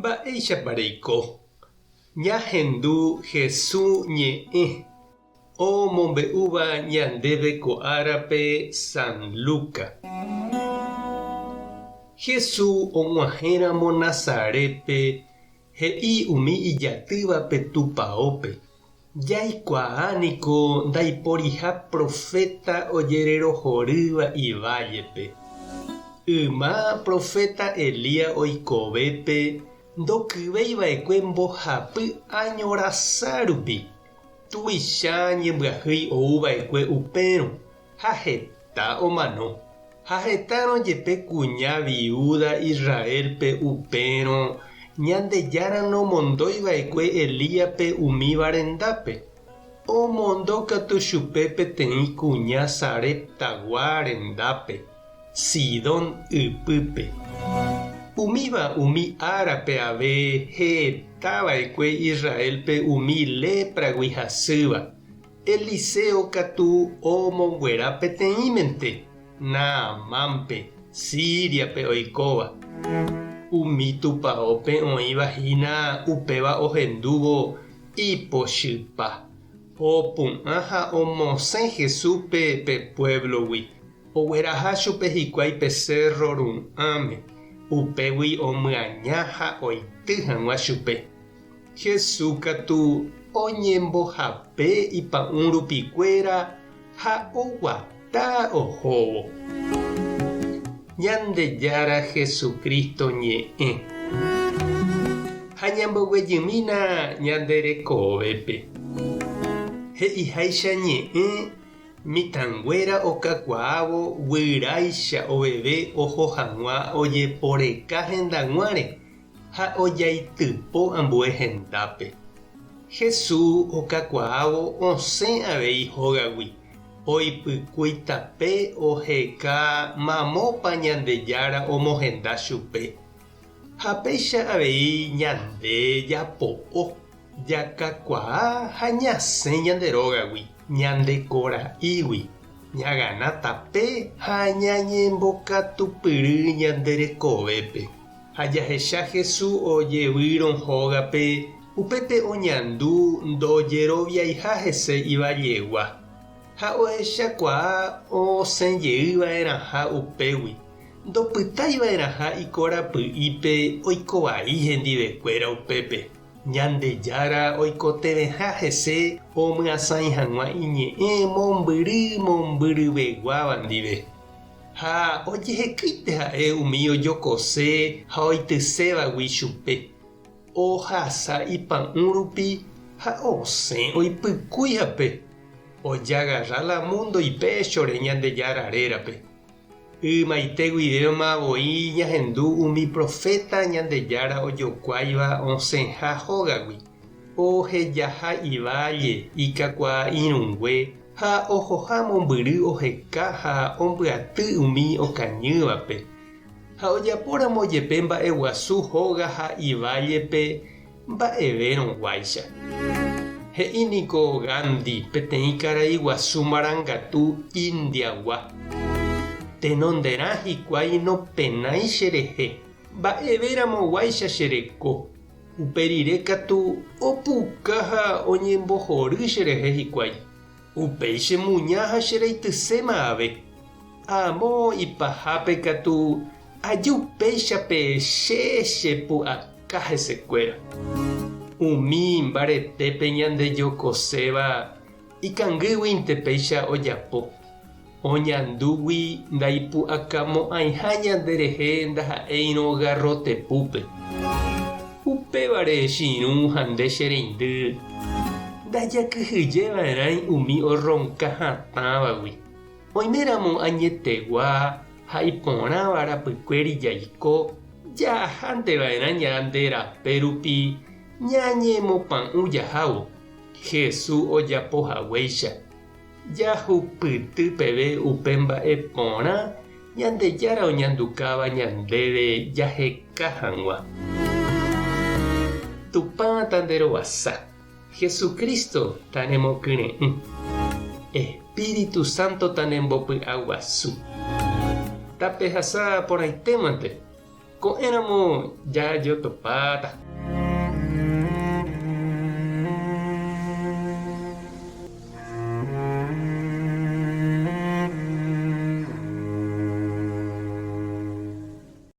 Mba'éichapa reiko? Ñahendu Hesu ñe'ẽ omombe'úva ñandéve ko árape San Luca. Hesu og̃uahẽramo Nazarétpe he'i umi ijatývape tupaópe, Jaikuaa niko ndaiporiha proféta ojererohorýva ivállepe. Yma proféta Elías oikovépe ndokyvéi va'ekue mbohapy áño rasa rupi. Tuicha ñembyahýi ou va'ekue upérõ ha heta omano. Ha hetárõ jepe kuña viúda Israélpe upérõ Ñandejára nomondói va'ekue Elíaspe umíva rendápe, omondo katu chupe peteĩ kuña Sareptagua rendápe, Sidón ypýpe. Umíva umi árape ave heta va'ekue Israélpe umi lépragui hasýva. Eliseo katu omonguera peteĩmente, Naamánpe, Síriape oikóva. Umi tupaópe oĩva hína upéva ohendúvo ipochypa, opu'ã ha omosẽ Jesúspe pe puévlogui, ogueraha chupe hikuái pe sérro ru'ãme, upégui omyaña ha oity hag̃ua chupe. Jesús katu oñembohape ipa'ũ rupikuéra ha oguata ohóvo. Ñandejára Jesucristo ñe'ẽ. Ha ñamboguejymína ñande rekovépe. He'iháicha ñe'ẽ mitãnguéra okakuaávo guyráicha oveve oho hag̃ua ojeporeka hendag̃uáre ha ojaitypo ambue hendápe. Jesús okakuaávo osẽ avei hógagui, oipykúi tape oheka mamópa Ñandejára omohenda chupe. Ha péicha avei ñande japo'o, jakakuaa ha ñasẽ ñande rógagui, ñande kora'ígui, ñagana tape ha ñañembokatupyry ñande rekovépe. Ha jahecha Jesús ojevýrõ hógape, upépe oñandu ndojeroviaiha hese ivallegua, ha ohechakuaa osẽ jey va'erãha upégui, ndopytái va'erãha ikorapy'ípe oiko vai hendivekuéra upépe. Ñandejára oikotevẽha hese omyasãi hag̃ua iñe'ẽ mombyry mombyryveguáva ndive. Ha ojehekýinte ha'e umi ojokose ha oitysévagui chupe, ohasa ipa'ũ rupi ha osẽ oipykúi hape, ojagarra la múndo ipéchore Ñandejára rérape. Ymaite guivéma voi ñahendu umi proféta Ñandejára ojokuáiva osẽha hógagui, ohejaha iválle ikakuaa irũngue Ha ohoha mombyry oheka ha ombyaty umi okañývape. Ha ojapóramo jepe mba'eguasu hóga ha ivállepe mba'evérõguáicha. He'i niko Gandhi peteĩ karai guasu marangatu India-gua. Tenonderã hikuái nopenái cherehe, mba'everamoguáicha che reko. Upe rire katu opuka ha oñembohory cherehe hikuái. Upéi che muña ha che reityséma ave. Amo ipahápe katu aju péichape che chepu'aka hesekuéra. Umi mbaretépe ñandejokoséva ikangýguinte péicha ojapo. Oñandúgui ndaipu'akamo'ãiha ñanderehe ndaha'éirõ garrotepúpe. Upévare che irũ ha nde che reindy, ndajakyhyjeva'erãi umi orronka hatãvagui. Oiméramo añetegua ha iporãva rapykuéri jaiko, jahánteva'erã ñande rape rupi ñañemopa'ũ jahávo, Jesús ojapo haguéicha. Jahupyty peve upe mba'e porã Ñandejára oñandukáva ñandéve jaheka hag̃ua. Tupã tanderovasa, Jesucristo tanemokyre'ỹ, Espíritu Santo tanembopy'aguasu. Tapehasa porãitémante. Ko'ẽramo jajotopáta.